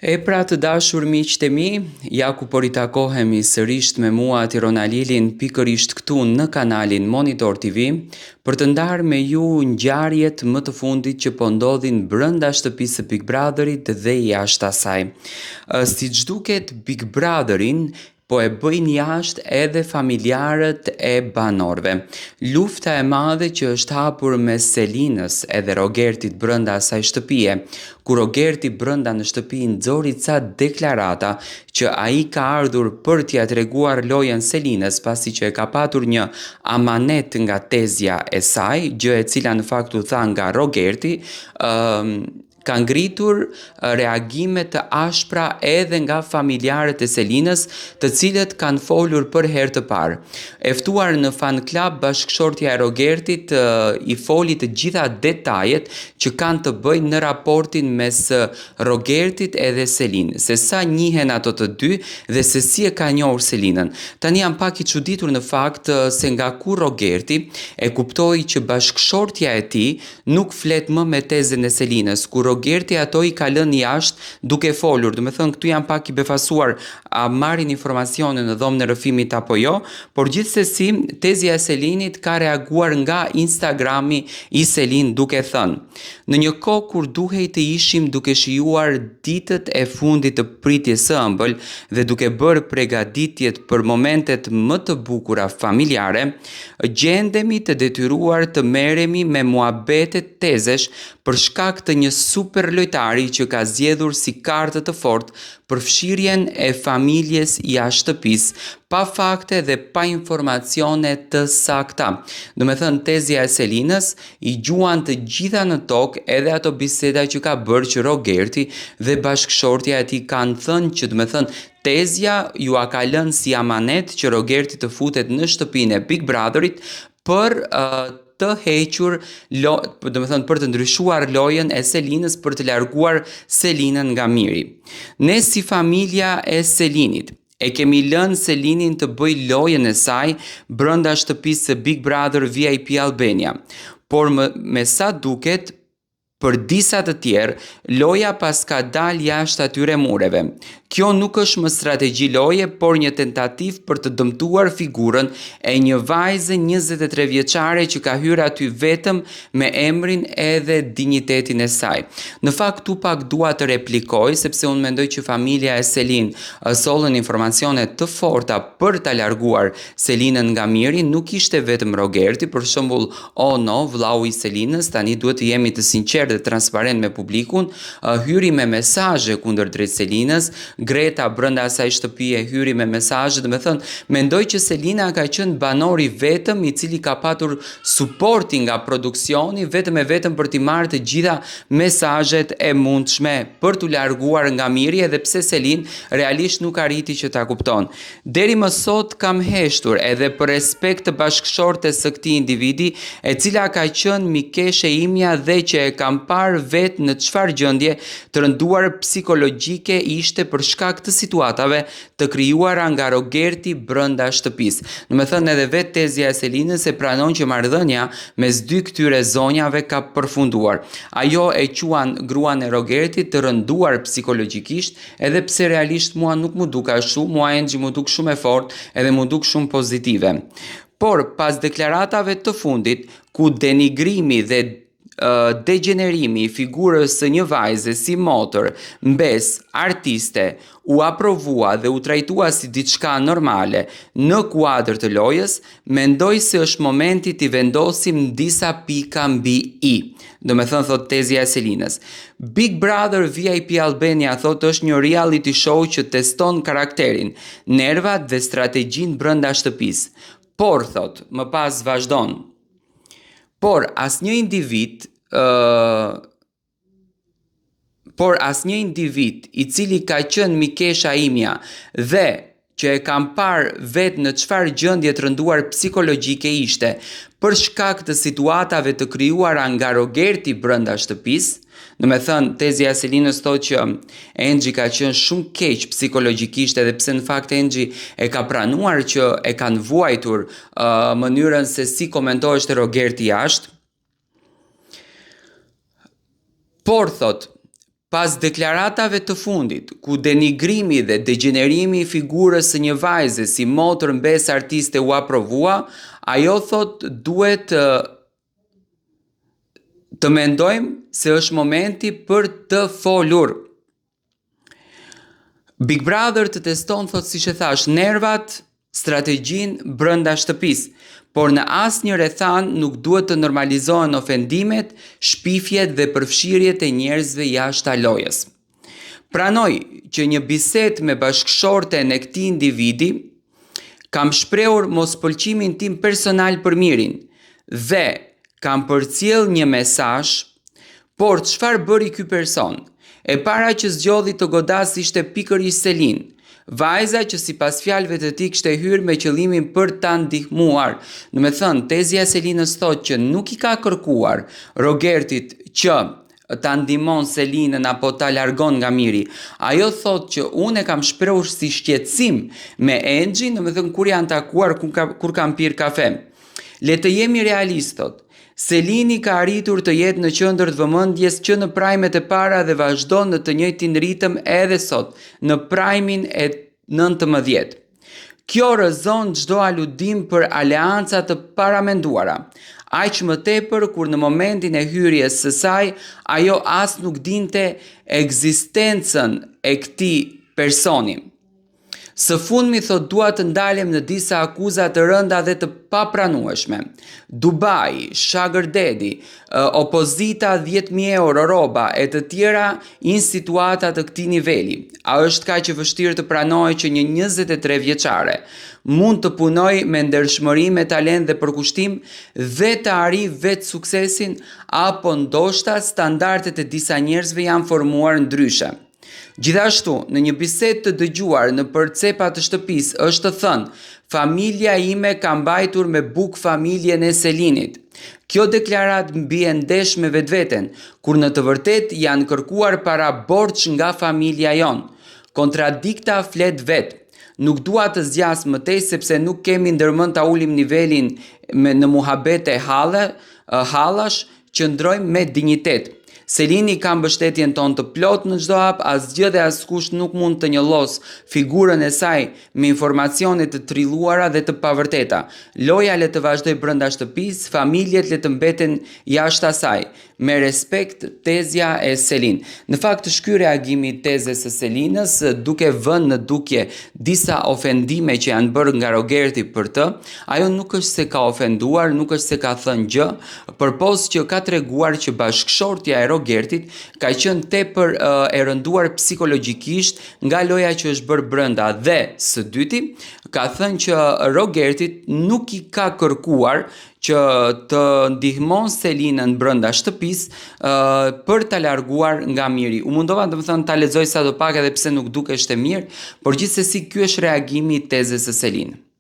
E pra të dashur miqtë e mi, ja ku po ritakohemi sërisht me mua Tiron Alilin pikërisht këtu në kanalin Monitor TV për të ndarë me ju ngjarjet më të fundit që po ndodhin brenda shtëpisë së Big Brotherit dhe jashtë asaj. Siç duket Big Brotherin po e bëjnë jashtë edhe familjarët e banorëve. Lufta e madhe që është hapur mes Selinës edhe Rogertit brenda asaj shtëpie, ku Rogerti brenda në shtëpi nxori ca deklarata që ai ka ardhur për t'ia treguar lojën Selinës pasi që e ka patur një amanet nga tezja e saj, gjë e cila në fakt u tha nga Rogerti, ë ka ngritur reagime të ashpra edhe nga familjarët e Selinës, të cilët kanë folur për herë të parë. E ftuar në Fan Club, bashkëshortja e Rogertit i foli të gjitha detajet që kanë të bëjnë në raportin mes Rogertit edhe Selinë, se sa njihen ato të dy dhe se si e ka njohur Selinën. Tani jam pak i çuditur në fakt se nga ku Rogerti e kuptoi që bashkëshortja e tij Nuk flet më me tezen e Selinës, ku Rogerti ato i ka lënë jashtë duke folur, domethënë këtu jam pak i befasuar a marrin informacione në dhomën e rrëfimit apo jo, por gjithsesi tezja e Selinit ka reaguar nga Instagrami i Selin duke thënë, Në një kohë kur duhej të ishim duke shijuar ditët e fundit të pritjes së ëmbël dhe duke bërë pregaditjet për momentet më të bukura familjare, Gjendemi të detyruar të merremi me muhabete tezesh për shkak të një super lojtari që ka zgjedhur si kartë të fortë përfshirjen e familjes jashtë shtëpisë, pa fakte dhe pa informacione të sakta. Domethënë tezja e Selinës i gjuan të gjitha në tokë edhe ato biseda që ka bërë që Rogerti dhe bashkëshortja e tij kanë thënë që domethënë Tezja jua ka lënë si amanet që Rogerti të futet në shtëpinë e Big Brotherit për uh, të hequr, lo, domethënë për të ndryshuar lojën e Selinës për të larguar Selinën nga Miri. Ne si familja e Selinit e kemi lënë Selinin të bëjë lojën e saj brenda shtëpisë së Big Brother VIP Albania. Por më, me sa duket Për disa të tjerë, loja paska dalë jashtë atyre mureve. Kjo nuk është më strategji loje, por një tentativë për të dëmtuar figurën e një vajze 23 vjeçare që ka hyrë aty vetëm me emrin edhe dinjitetin e saj. Në fakt këtu pak dua të replikoj, sepse unë mendoj që familja e Selin sollën informacione të forta për ta larguar Selinën nga Miri, nuk ishte vetëm Rogerti, për shembull Ono, vllau i Selinës, tani duhet të jemi të sinqertë dhe transparent me publikun, hyri me mesazhe kundër drejt Selinës, Greta brenda asaj shtëpie hyri me mesazhe, domethënë, mendoj që Selina ka qenë banori i vetëm i cili ka patur suportin nga produksioni vetëm e vetëm për t'i marrë të gjitha mesazhet e mundshme për t'u larguar nga Miri edhe pse Selin realisht nuk arriti që ta kupton. Deri më sot kam heshtur edhe për respekt të bashkëshortes së këtij individi, e cila ka qenë mikeshë e imja dhe që e kam parë vetë në çfarë gjendje të rënduar psikologjike ishte për shkak të situatave të krijuara nga Rogerti brenda shtëpisë. Domethënë edhe vetë tezja e Selinës e pranon që marrëdhënia mes dy këtyre zonjave ka përfunduar. Ajo e quan gruan e Rogertit të rënduar psikologjikisht Edhe pse realisht mua nuk m'u duk ashtu, mua Enxhi m'u duk shumë e fortë edhe m'u duk shumë pozitive. Por pas deklaratave të fundit, ku denigrimi dhe degjenerimi i figurës së një vajze si motër, mbesë, artiste, u aprovua dhe u trajtua si diçka normale në kuadër të lojës, Mendoj se është momenti t'i vendosim disa pika mbi i. Domethënë thotë tezja e Selinës. Big Brother VIP Albania thotë është një reality show që teston karakterin, nervat dhe strategjinë brenda shtëpisë. Por thotë, më pas vazhdon. Por asnjë individ ë uh, Por asnjë individ i cili ka qenë mikesha imja dhe që e kam parë vetë në çfarë gjendje të rënduar psikologjike ishte, për shkak të situatave të krijuara nga Rogerti brenda shtëpisë, domethënë tezja e Selinës thotë që Enxhi ka qenë shumë keq psikologjikisht edhe pse në fakt Enxhi e ka pranuar që e kanë vuajtur uh, mënyrën se si komentoheshte Rogerti jashtë. Por thotë, Pas deklaratave të fundit, ku denigrimi dhe degjenerimi i figurës së një vajze si motër mbesë artiste u aprovua, ajo thotë duhet të mendojmë se është momenti për të folur. Big Brother të teston thotë siç e thashë nervat, strategjinë brenda shtëpisë, por në asnjë rrethanë nuk duhet të normalizohen ofendimet, shpifjet dhe përfshirjet e njerëzve jashtë lojës. Pranoj që një bisedë me bashkëshorten e këtij individi kam shprehur mospëlqimin tim personal për Mirin dhe kam përcjellë një mesazh, por çfarë bëri ky person? E para që zgjodhi të godasë ishte pikërisht Selin, vajza që sipas fjalëve të tij kishte hyrë me qëllimin për ta ndihmuar. Domethënë, tezja e Selinës thotë që nuk i ka kërkuar Rogertit që ta ndihmon Selinën apo ta largon nga Miri. Ajo thotë që unë e kam shprehur si shqetësim me Enxhin, domethënë kur janë takuar, kur, ka, kur kanë pirë kafe. Le të jemi realistë, thotë. Selini ka arritur të jetë në qendër të vëmendjes që në prajmet e para dhe vazhdon në të njëjtin ritëm edhe sot, në prajmin e 19. Kjo rrëzon çdo aludim për aleanca të paramenduara. Aq më tepër kur në momentin e hyrjes së saj, ajo as nuk dinte ekzistencën e këtij personi. Së fundmi thotë dua të ndalem në disa akuza të rënda dhe të papranueshme. Dubai, Sugar Daddy, opozita 10.000 euro rroba e të tjera instituata të këtij niveli. A është kaq e vështirë të pranohet që një 23 vjeçare mund të punojë me ndershmëri, me talent dhe përkushtim dhe të arrijë vetë suksesin apo ndoshta standardet e disa njerëzve janë formuar ndryshe. Gjithashtu, në një bisedë të dëgjuar nëpër cepa të shtëpisë është thënë, familja ime ka mbajtur me bukë familjen e Selinit. Kjo deklaratë bie ndesh me vetveten, kur në të vërtetë janë kërkuar para borxh nga familja jonë. Kontradikta flet vetë. Nuk dua të zgjas më tej sepse nuk kemi ndërmend ta ulim nivelin me në muhabete halle, hallash, Qëndrojmë me dinjitet. Selini ka mbështetjen tonë të plotë në çdo hap, asgjë dhe askush nuk mund të njollosë figurën e saj me informacione të trilluara dhe të pavërteta. Loja le të vazhdojë brenda shtëpisë, familjet le të mbeten jashtë asaj. Me respekt, tezja e Selin. Në fakt është ky reagimi i tezes së Selinës, duke vënë në dukje disa ofendime që janë bërë nga Rogerti për të. Ajo nuk është se ka ofenduar, nuk është se ka thënë gjë, përpos që ka treguar që bashkëshortja e Rogertit ka qenë tepër e rënduar psikologjikisht nga loja që është bërë brenda dhe së dyti ka thënë që Rogertit nuk i ka kërkuar që të ndihmon Selinën brenda shtëpisë uh, për ta larguar nga Miri. U mundova domethënë ta lexoj sado pak edhe pse nuk dukeshte mirë, por gjithsesi ky është reagimi i tezes së Selinës.